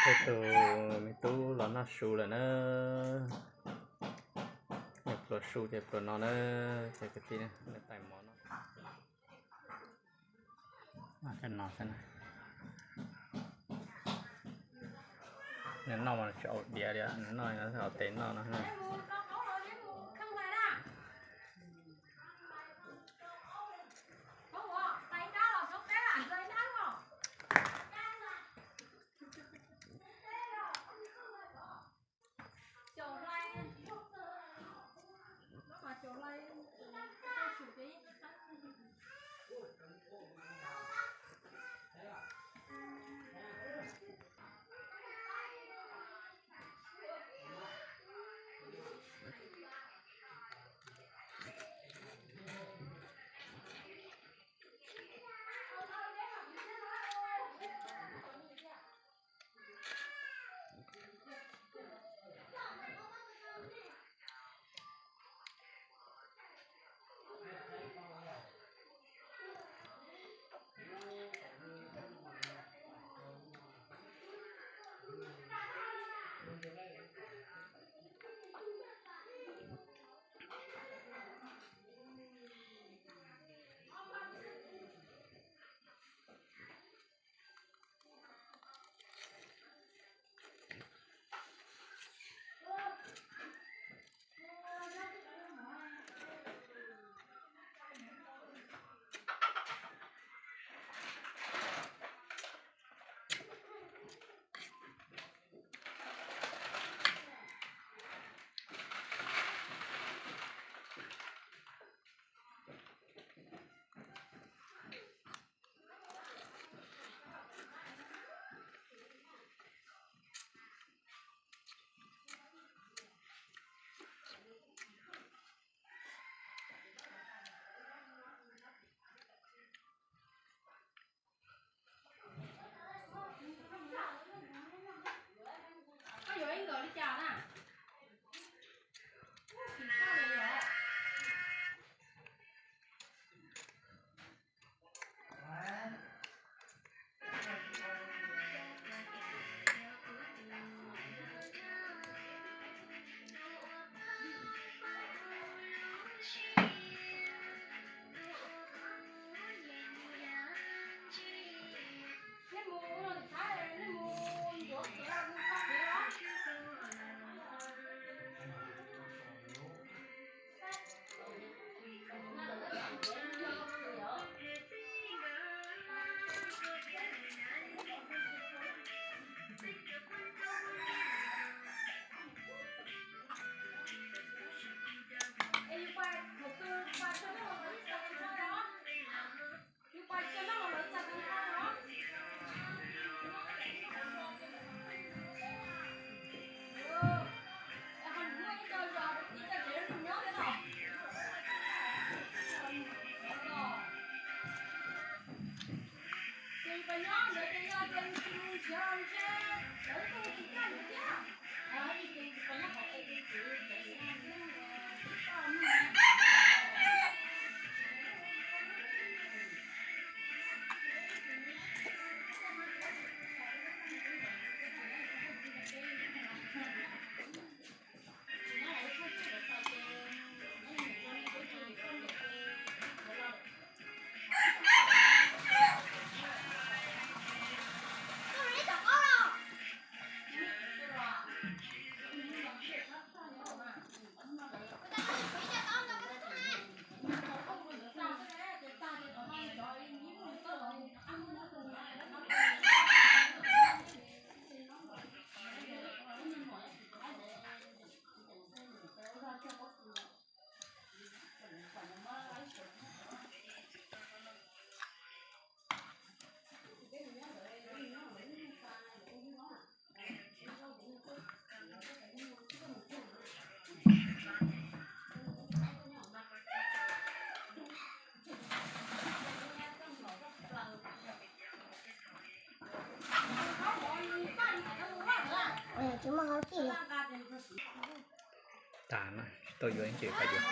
Peb tus me tub los noj su lawm na. Nws pluas su ces pluas no na, ces kwv tij, nws tais mov no. Noj no xwb na. Nws noj mas tsis ua diav li, nws noj no xwb ua tes noj no. Koj yuav ib nkawd li cas na? Tsis txhob li os. Tsis muaj hauv tij. Tas na, tsis tau yuav ib ce, tsis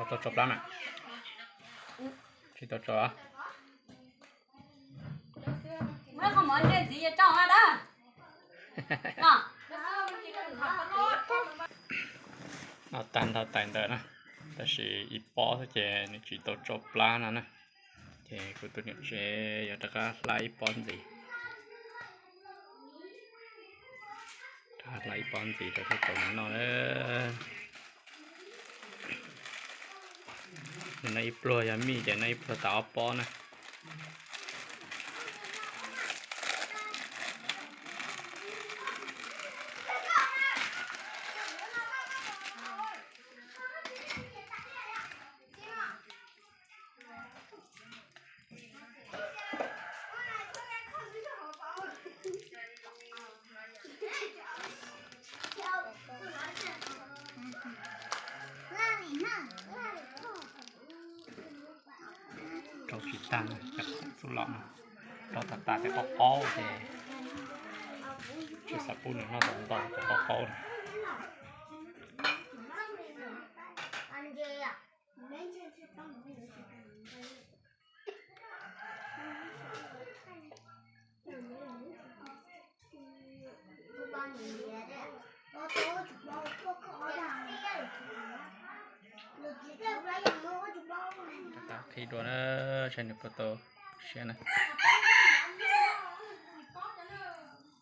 tau tso plab na. Tsis tau tso. Noj tag nrho tais ntawm na, tab sis ib pob xwb ces nws tsis tau tsau plab no na. Ces kuv tus niam tsev yuav rov qab hlab ib pob ntxiv, rov qab hlab ib pob ntxiv rau thiaj tau noj na. Nws noj ib pluag, yog mij ces noj ib pluag tas ob pob na. Rau tsis tag, xub los no rau tas tas ces qaub qaub ces tsis xav pub nws noj ntau ntau ces qaub qaub no. Tab qhib dua na, saib nws puas tau siab na.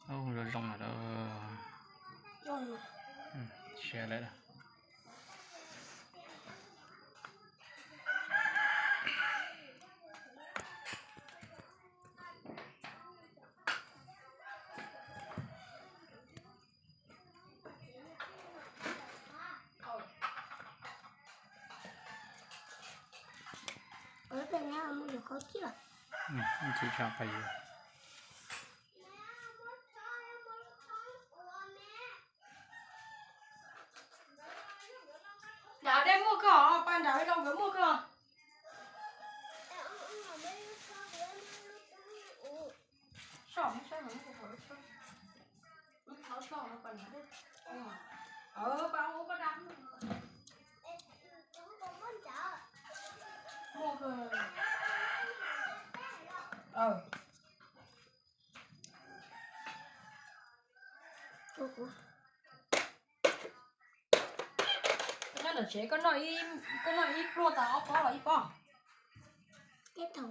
Ub, zoo zoo lawm. Siab lawm. Nram dej muaj kawg os, pas nram lawv nkawd muaj kawg. Koj nyob ntawm tsev koj noj ib pluag tas ob pob los ib pob. Thaum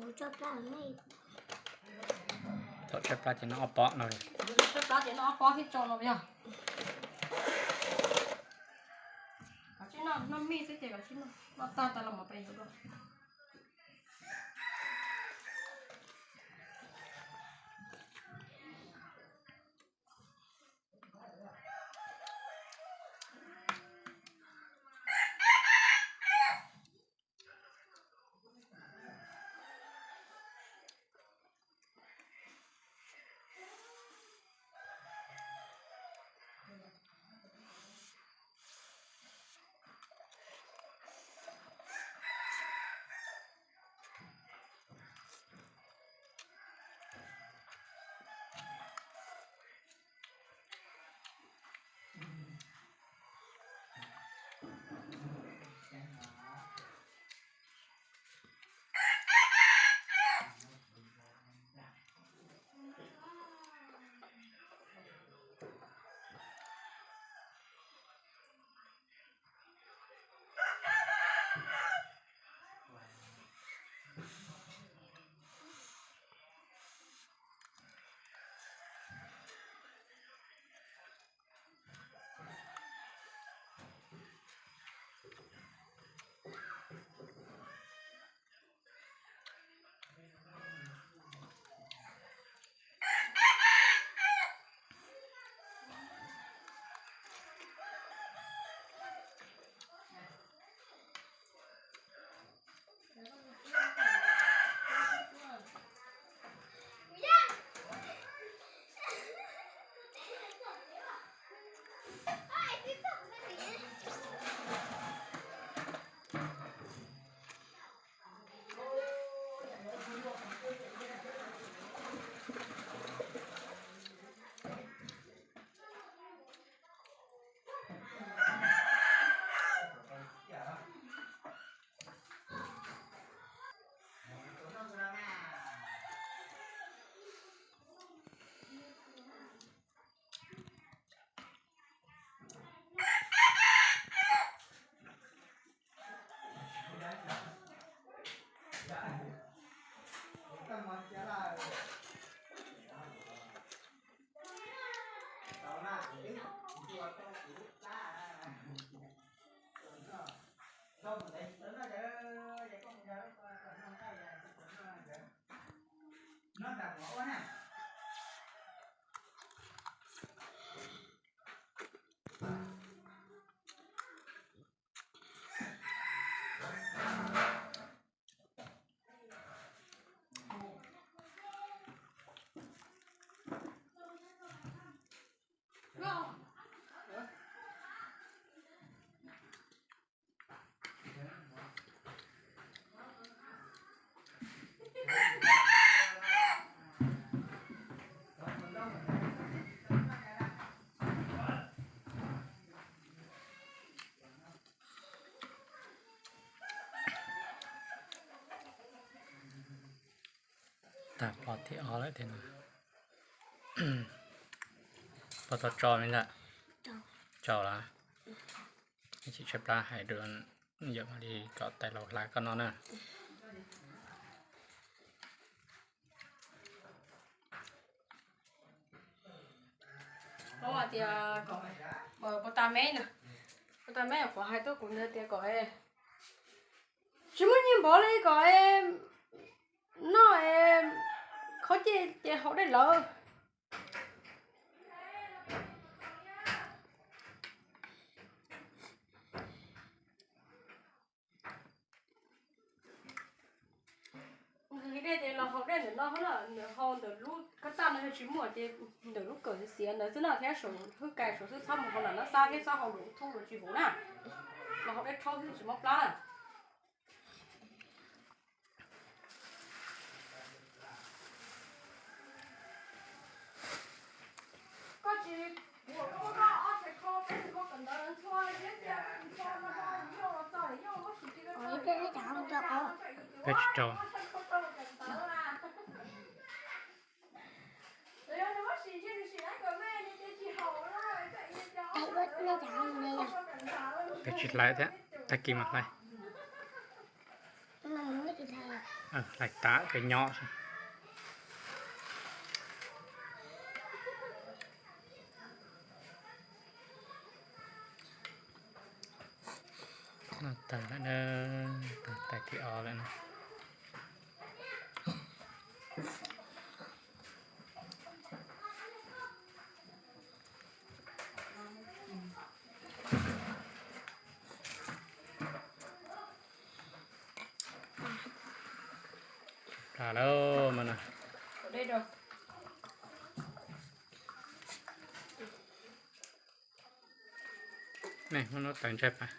tshaib plab ces noj ob pob no. Tshaib plab ces noj ob pob thiab tso no yog. Koj tsis noj, noj mij xwb ces koj tsis noj, noj tag tas los mus pem yuav dua. Tag pov thib ob lawm thiab no. Puas tau tso me ntag? Tso lawm. Tsis tshaib plab hais dua, yawm mam li kom tais laus hla koj noj na. Tias puas tas me, puas tas me, kuv hais tuaj kuv nws tias kom tsis muaj nyiaj npov li kom noj, khaub cej ces haus dej lawm. Nws dej ces los haus dej ntawm no na, nws haus ntawm lub kab taj no yog tsis muaj ces ntawm lub kawm xiav ntawd xwb na, thiab saum hwj kais saum xwb, txhob mus haus ntawm no xab thiab txhob haus nruab thoob los tsis huv na. Los haus dej rhaub xwb tsis mob plab na. Peb tsis rau. Peb tsis hlais thiab, tag kis mam hlais. Hlais tas peb nyob xwb. Noj tag lawm na, tag tais thib ob lawm na. Plas lawm mas no. Nej muab lub tawv ntshaib pas.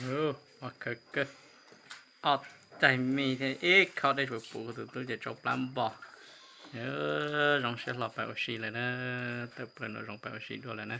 Ua khawv kawg, ob taig me thiab ib khob dej tsuas puv, tus tub ces tsau plab npo. Zoo siab hlo pais ua si lawm na, tawm plaws no zoo pais ua si dua lawm na.